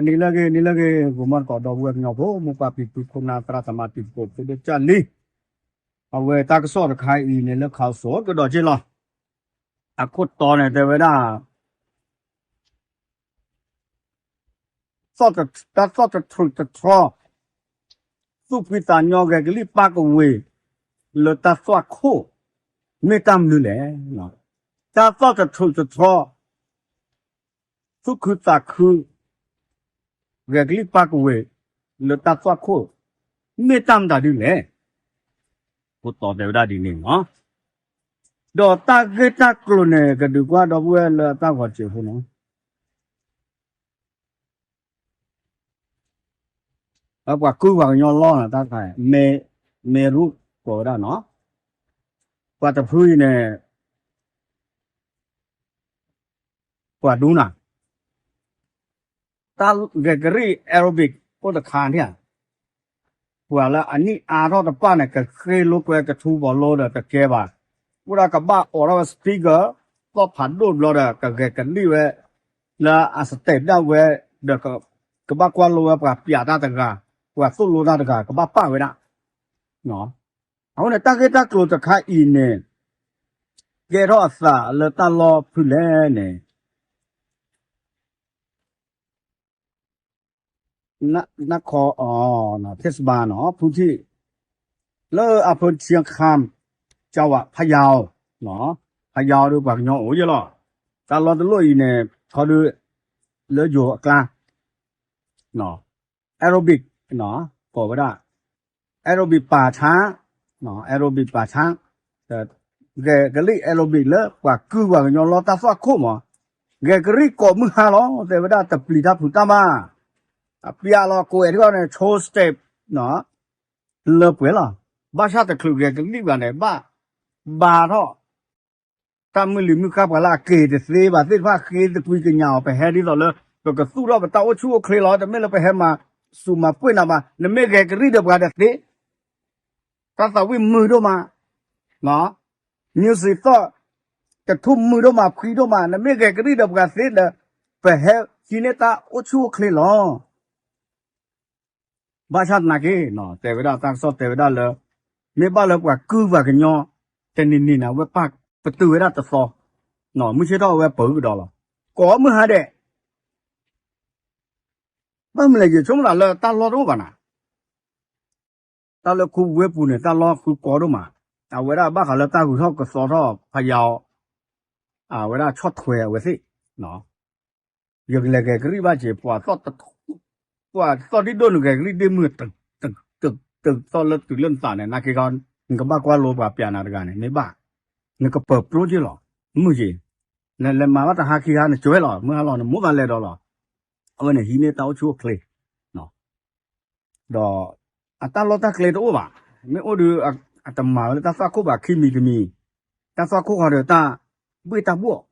နံၤလၢအဂ့ၤ နံၤလၢအဂ့ၤ ဂီၤမီၢ်သကိး ဒီပုၢ်ဝဲၢ်ကညီဖိ မိၢ်ပၢ်ဖံဖု ခိၣ်နၢ် သရၣ်သမါ တံၤသကိးဖိဒိၣ်ကၢ်လံ, အဝဲတၢ်ကစီၣ်တခါအံၤန့ၣ် လၢခးစိးကဒီးက့လီၤ. အခိၣ်တီန့ၣ် တဲဝဲဒၣ် တၢ်သီၣ်တထြူးတထြီ သူၣ်ဖှံသးညီ ဂဲၤကလံၣ်ပၢ်ကဝ့ၤ လၢတၢ်သွၣ်ခိၣ် မ့ၢ်တၢ်မနုၤလဲၣ်. တၢ်သီၣ်တထြူးတထြီ သူၣ်ခုသးခု ဂဲၤကလံၣ်ပၢ်ကဝ့ၤ လၢတၢ်သွၣ်ခိၣ် မ့ၢ်တၢ်မတၤဒ်လဲၣ်. ခိၣ်တီတဲဝဲဒၣ်ဒ်န့ၣ်လီၤ. ဒီးတၢ်ဂ့ၢ်တၢ်ကျိၤန့ၣ် ကဒုးကွၢ်ဒီပုၢ်ဝဲၢ်လၢအတၢ်ဂီၤစဲးဖိန့ၣ် ပှၤကုၢ်ပှၤကညီလီၢ်န့ၣ် တၢ်တခါ မ့ၢ်ရူၣ်ကိးဝဲဒၣ်နီၤ, ပှၤတဖုအံၤန့ၣ် ပှၤဒူနၤ တၢ်ဂဲၤကရံၣ် aerobic အိၣ်တခါန့ၣ်ဧါ, ပှၤလၢအနံၣ်အါထီၣ်တဖၣ်န့ၣ် ကဃ့လိာ်ကွဲကထူဘီလိဒီးတကဲဘၣ်, အိၣ်ဒၣ်ကဘၣ်အိးထီၣ်ဝဲ speaker သီၣ်ဖးဒိၣ်ဘျီဒီး ကဂဲၤကလံၣ်ဝဲ လၢအ stage ဒၣ်ဝဲ ဒီး ကဘၣ်ကွၢ်လိဝဲပှၤပျးတၢ်တဂၤ, ပှၤသိၣ်လိတၢ်တဂၤ ကဘၣ်ပာ်ဝဲဒၣ် အဃိန့ၣ် တၢ်ဂ့ၢ်တၢ်ကျိၤတခါအံၤန့ၣ် ကဲထီၣ်အသးလၢတၢ်လီၢ်ဖုလဲၣ်န့ၣ် နၢ်ခီ ထ့ၣ်စဘါနီၤ ဖူထံၣ် လၢအဖၢဆံခါ ကဝး ဖယီၤ ဖယီၤဒီးပှၤကညီအိၣ်ယဲလီၤ. တၢ်လီၢ်တလီၢ်အံၤန့ၣ် ခီဒု လၢယိၤအကျါ aerobic ကိးဝဲဒၣ် aerobic ပာ်ဆါ aerobic ပာ်ဆါ ဂဲၤကလံၣ် aerobic လၢပှၤကုၢ်ပှၤကညီလီၢ်တၢ်သွၣ်ခိၣ်မး, ဂဲၤကရံၣ်ကိးမုၢ်ဟါလီၤ တဲဝဲဒၣ်တပျံၤတၢ်ဖုးတၢ်မၤ, အပျးလီၤကိးအဲၣ်ထံအီၤန့ၣ် ဆိ step လၢပှဲၤလီၤ. ဘၣ်ဆၣ်တချုးဂဲၤကလံၣ်ဘၣ်န့ၣ် ဘၣ် ဘါထီၣ် တၢ်မုၢ်လံၤမုၢ်ဃၣ်ပှၤလၢအက့ၤတသ့ဘၣ်သ့ၣ်တဖၣ်ဃ့သကွံာ်ကညးအီၤ ပဟဲဒ်သိးလၢ ပကသူၣ်ထီၣ်ပတၢ်အိၣ်ဆူၣ်အိၣ်ချ့လီၤ တမ့ၢ်လၢပဟဲမၤစူးမၤပှ့ၢ်နၤဘၣ် နမ့ၢ်ဂဲၤကရံၣ်ဒီးပှၤတသ့ တၢ်သးဝံၣ်မုာ်ဒိၣ်မး, မံစံးသီၣ် တထူၣ်မုာ်ဒိၣ်မး ဖှံဒိၣ်မး နမ့ၢ်ဂဲၤကရံၣ်ဒီးပှၤသ့ဒီး ပဟဲဟံးန့ၢ်တၢ်အိၣ်ဆူၣ်အိၣ်ချ့လီၤ. ဘၣ်ဆၣ်သနာ်က့ တဲဝဲဒၣ်တၢ်ကစီၣ်တဲဝဲဒၣ်လၢ မ့ၢ်ဘၣ်လၢပှၤကုၢ်ပှၤကညီ တနံၤနံၤန့ၣ် အဝဲပာ်ပတုာ်ဝဲဒၣ်တသီ, မုၢ်ဆ့ၣ်ထီၣ်အဝဲပၢၤကဒီးလီၤ. ကိးမုၢ်ဟါဒဲး ဘၣ်မနုၤလဲၣ် ယဆိကမိၣ်သးလၢတၢ်လီၢ်တအိၣ်ဘၣ်နၤ တၢ်လၢခူပူၤဝ့ၢ်ပူၤန့ၣ် တၢ်လီၢ်ဃုကီဒိၣ်မး, အဝဲဒၣ်ဘၣ်ဃးလၢတၢ်ဂုၤထီၣ်ကသီထီၣ်ဖယီၤ အဝဲဒၣ်ဆီၣ်ထွဲအဝဲသ့ၣ်, ယကလဲၤဂဲၤကရံၣ်ဘၣ်က့ၤ ပှၤသီၣ်ဒံၣ်ဒိၣ်န့ၣ် ဂဲၤကရံၣ်ဒ့ၣ်မုၢ် တသီၣ်လၢတုၤလၢနသးန့ၣ် နာ်က့ခီ နကဘၣ်ကွၢ်လိပှၤပျးနၤတဂၤန့ၣ် မ့ၢ်ဘၣ် နကပၢၤပျိက့ၤလီၤ, မုာ်က့ၤ, နလဲၤမၤဘၣ်တဟါခံဟါ နကွဲလီၤ မုၢ်ဟါလီၤ နမိၢ်သးလဲၤဒီးလီၤ, အဝဲန့ၣ်ဟံးန့ၢ်တၢ်အိၣ်ဆူၣ်အိၣ်ချ့ ဒီးအတၢ်လီၢ်တၢ်ကျဲတအိၣ်ဘၣ်, မ့ၢ်အိၣ်ဒီး အတမၤဝဲလၢတၢ်သွၣ်ခိၣ်ဘၣ် ခံမံၤတမံၤ, တၢ်သွၣ်ခိၣ်ဃီဒီးတၢ်ဘှ့ၣ်တၢ်ဘှီၣ်,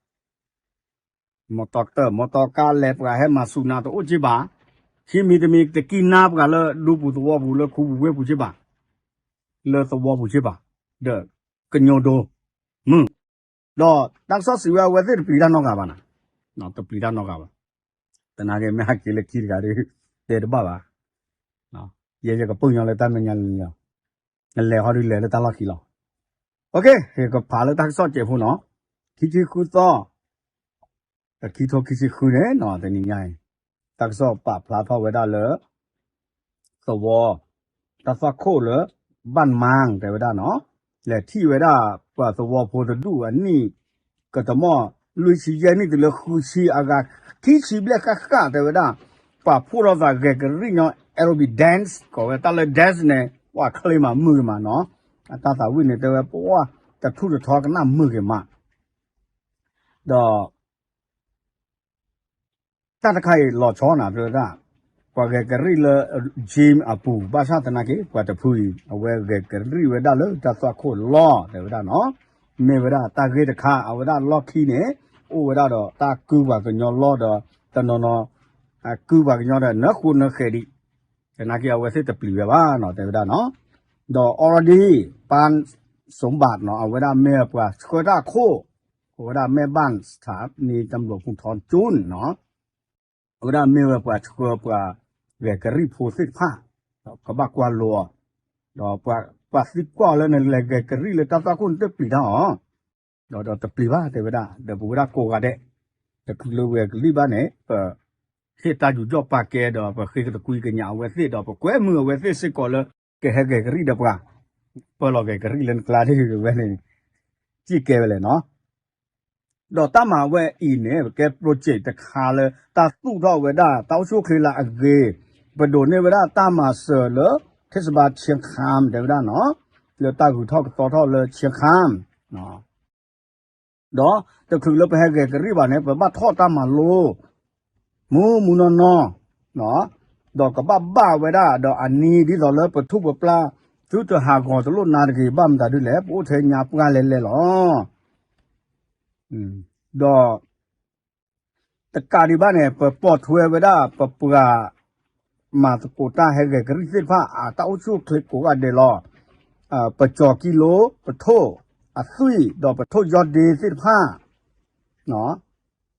မီတီတၢၢ် မီတီကါလဲၤပှၤဟဲမၤဆူၣ်နၤတအိၣ်က့ဘၣ်, ခံမံၤတမံၤတကံၢ်နါပှၤလၢဒူပူၤသဝီပူၤလၢခူပူၤဝ့ၢ်ပူၤက့ဘၣ်, လၢသဝီပူၤက့ဘၣ်, ဒီးကညိဒိ မုၢ် ဒီးတၢ်ကစီၣ်စံးဝဲအဝဲသ့ၣ်တပျံၤတၢ်နီတဂၤဘၣ်နၤ, တပျံၤတၢ်နီတဂၤဘၣ်, သနာ်က့မ့ၢ်ဟဲက့ၤလၢခံတဂၤဒီး တဲတဘၣ်ဘၣ်, ယဲယကပိာ်ညီလၢတၢ်မဲာ်ညါလံလီၤ, နလဲၤဟီဒုးလဲၤလၢတၢ်လီၢ်ခံလီၤ, ယကဖးလၢတၢ်ကစီၣ်စဲးဖိနီၤ, ခံဆံဃုသီ ခံထိခံဆံဃုန့ၣ်နီၤ တနံၤညါအံၤ တၢ်ကစီၣ်ပာ်ဖျါထီၣ်ဝဲဒၣ်လၢ သဝီ တၢ်သွၣ်ခိၣ်လၢ ဘၣ်မၢ် တဲဝဲဒၣ်နီၤ, လဲၤထံၣ်ဝဲဒၣ် ပှၤသဝီဖိတဒူၣ်အနံၣ် ကတမီၣ် လွံၢ်ဆံယဲၢ်နံၣ်တုၤလၢဃုဆံအဂၤ ခံဆံဘျဲၣ်ဃၣ်ဃၣ်တဲဝဲဒၣ် ပှၤဖှိၣ်ထီၣ်သးဂဲၤကရံၣ်ညီ aerobic dance ကိးဝဲတၢ်လၢ dance န့ၣ် ပှၤချ့မးမုာ်ဂ့ၤမးနီၤ, အတၢ်သးဝံၣ်န့ၣ်တဲဝဲပှၤ တထူၣ်တထီကနၣ်မုာ်ဂ့ၤမး ဒီး တၢ်တခါအံၤလီၤဆီနၤ တဲဝဲဒၣ် ပှၤဂဲၤကရံၣ်လၢ gym အပူၤ ဘၣ်ဆၣ်သနာ်က့ ပှၤတဖုအံၤ အဝဲဂဲၤကရံၣ်ဝဲဒၣ်လၢတၢ်သွၣ်ခိၣ်လီၢ် တဲဝဲဒၣ်နီၤ, မ့ၢ်ဝဲဒၣ်တၢ်ဂ့ၢ်တခါ အဝဲဒၣ်လီၢ်ခံန့ၣ် အိၣ်ဝဲဒၣ်ဒီးတၢ်ကုၢ်ပှၤကညီလီၢ်ဒီး တနီၤနီၤ ကုၢ်ပှၤကညီဒီးနၢဃိနၢဃဲးဒံး သနာ်က့အဝဲသ့ၣ်တပျံၤဝဲဘၣ်နီၤ တဲဝဲဒၣ်နီၤ, ဒီး already ပၢ် สมบัติ နီၤ အဝဲဒၣ်မ့ၢ်ပှၤဆှၢတၢ်အခိၣ် အဝဲဒၣ် แม่บ้านสถานีตำรวจภูธรจุน နီၤ အဝဲဒၣ်မ့ၢ်ဝဲပှၤဆှၢပှၤဂဲၤကရံၣ်ဖိသ့ၣ်တဖၣ် ကဘၣ်ကွၢ်လိအီၤ, ဒီးပှၤသံကွၢ်အီၤလၢနလဲၤဂဲၤကရံၣ်လၢတၢ်သွၣ်ခိၣ်န့ၣ်တပျံၤတၢ်အီၤ, ဒီးဒီးတပျံၤဘၣ်တဲဝဲဒၣ် ဒီးပဝဲဒၣ်ကိးဂၤဒဲး တချုးလၢဂဲၤကရံၣ်ဘၣ်န့ၣ် ပ ဟ့ၣ်တၢ်ယူးယီၣ်ပာ်ကဲဒီးပဃ့ကသကွံကညးအဝဲသ့ၣ်ဒီးပကွဲမုာ်အဝဲသ့ၣ်စ့ၢ်ကီးလၢ ကဟဲဂဲၤကရံၣ်ဒီးပှၤ ပၢလီၤဂဲၤကရံၣ်လၢနကျါဒ်ဝဲန့ၣ် စံၣ်ကဲဝဲလဲၣ်နီၤ. ဒီးတၢ်မၤဝဲအံၤန့ၣ် ပကဲ project တခါလၢ တၢ်သူၣ်ထီၣ်ဝဲဒၣ်တၢ်အိၣ်ဆူၣ်အိၣ်ချ့လၢအဂ့ၤ, ပဒိးန့ၢ်ဝဲဒၣ်တၢ်မၤစၢၤလၢ ထ့စဘါဆ့ခၢမ် တဲဝဲဒၣ်နီၤ, လၢတၢ်ဂုၤထီၣ်ကသီထီၣ်လၢဆ့ခၢမ် ဒီးတချုးလၢပဟဲဂဲၤကရံၣ်ဘၣ်န့ၣ် ပဘၣ်ထီၣ်တၢ်မၤလိ မူမူနီၢ်နီၢ်, ဒီးကဘၣ်ဘၣ်ဝဲဒၣ်ဒီးအနံၤဒ်သိးလၢပထူၣ်ပပျၢ် သုတဟးဂီၤတလိၣ်နၤတဂ့ၤ ဘၣ်မတၤဒ်လဲၣ် ပအိၣ်ထဲညါပှၢ်လဲၣ်လဲၣ်လီၤ. ဒီး တကးဒံးဘၣ်န့ၣ် ပပိာ်ထွဲဝဲဒၣ် ပပှၤမၤသကိးတၢ်ဟဲဂဲၤကရံၣ်သ့ၣ်တဖၣ် အတၢ်အိၣ်ဆူၣ်အိၣ်ချ့ကိးဂၤဒဲးလီၤ. ပကၠီၤကံလိ ပထိၣ်အသွံၣ် ဒီးပထိၣ်ယီၢ်ဒ့သ့ၣ်တဖၣ်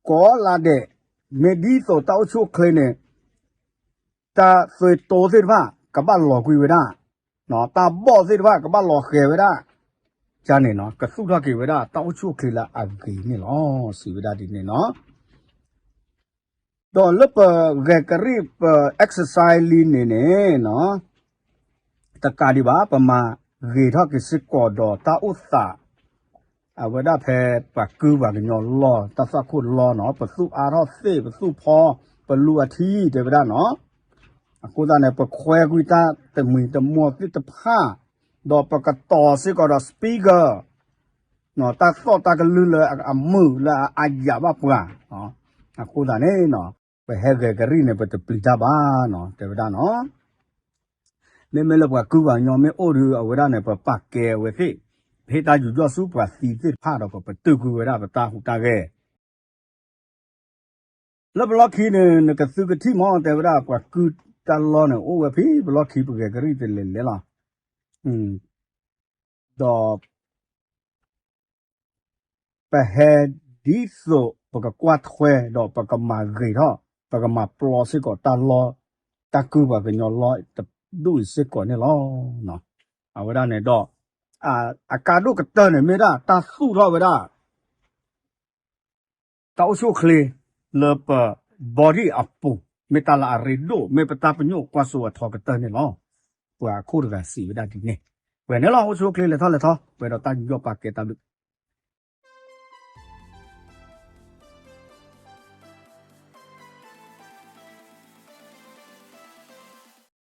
ကိးလါဒဲး မ့ၢ်ဒ်သိးတၢ်အိၣ်ဆူၣ်အိၣ်ချ့န့ၣ် တၢ်သွဲတိသ့ၣ်တဖၣ် ကဘၣ်လီၤကွံာ်ဝဲဒၣ်, တၢ်ဘီၣ်သ့ၣ်တဖၣ် ကဘၣ်လီၤဃဲၤဝဲဒၣ်, ကန့ၣ်နီၤ ကသူၣ်ထီၣ်က့ၤဝဲဒၣ်တၢ်အိၣ်ဆူၣ်အိၣ်ချ့လၢအဂ့ၤန့ၣ်လီၤ စံးဝဲဒၣ်ဒ်န့ၣ်နီၤ. ဒီးလၢပဂဲၤကရံၣ်ပ exercise လံန့ၣ်န့ၣ် တကးဒံးဘၣ် ပမၤဂ့ၤထီၣ်က့ၤစ့ၢ်ကီးဒီးတၢ်အိၣ်သး အဝဲဒၣ်ဖဲပှၤကုပှၤကညီလီၢ် တၢ်သွၣ်ခိၣ်လီၢ်နီၤ ပသူၣ်အါထီၣ်သ့ၣ် ပသူၣ်ဖီ ပလူအထံတဲဝဲဒၣ်နီၤ. အဃိသတးန့ၣ် ပခွဲကွံာ်တၢ်တမှံၤတမှီၢ်သ့ၣ်တဖၣ် ဒီးပကတီၤစ့ၢ်ကီးဒီး speaker တၢ်သီၣ်တၢ်ကလုၢ်လၢအမုာ်လၢအအါယၤဘၣ်ပှၤ, အဃိသတးန့ၣ် ပဟဲဂဲၤကရံၣ်န့ၣ် ပတပျံၤတၢ်ဘၣ်နီၤ တဲဝဲဒၣ်နီၤ. မ့မ့ၢ်လၢပှၤကုပှၤကညီမ့ၢ်အိၣ်ဒီး အဝဲဒၣ်န့ၣ် ပပာ်ကဲအဝဲသ့ၣ်, ပဟ့ၣ်တၢ်ယူးယီၣ်ဆူပှၤသံသ့ၣ်တဖၣ်ဒီး ပပတုာ်ကွံာ်ဝဲဒၣ်ပတၢ်ဟူးတၢ်ဂဲၤ လၢပလီၢ်ခံန့ၣ် နကသုကထံၣ်မး တဲဝဲဒၣ် ပှၤကုတၢ်လီၢ်န့ၣ် အိၣ်ဝဲဖဲပလီၢ်ခံ ပဂဲၤကရံၣ်တလဲၤလဲၤလီၤ. ဒီး ပဟဲဒ်သိးပကကွၢ်ထွဲ ဒီးပကမၤဂ့ၤထီၣ် ပကမၤပျီစ့ၢ်ကီးတၢ်လီၢ် တၢ်ကုပှၤကညီလီၢ်တဒူၣ်အံၤစ့ၢ်ကီးန့ၣ်လီၤ. အဝဲဒၣ်န့ၣ်ဒီး အကါဒိၣ်ကတၢၢ်န့ၣ်မ့ၢ်ဒၣ် တၢ်သူၣ်ထီၣ်ဝဲဒၣ် တၢ်အိၣ်ဆူၣ်အိၣ်ချ့လၢပ body အပူၤ မ့ၢ်တၢ်လၢအရ့ဒိၣ် မ့ၢ်ပတၢ်ပညိၣ်ကွၢ်စိအထီကတၢၢ်န့ၣ်လီၤ. ပှၤခိၣ်တဂၤစံးဝဲဒၣ်ဒ်န့ၣ်, ပှဲၤန့ၣ်လီၤ အိၣ်ဆူၣ်အိၣ်ချ့လဲၤထီၣ်လဲၤထီ ပှဲၤဒီးတၢ်ယူးယီၣ်ပာ်ကဲတၢ်ဘျုး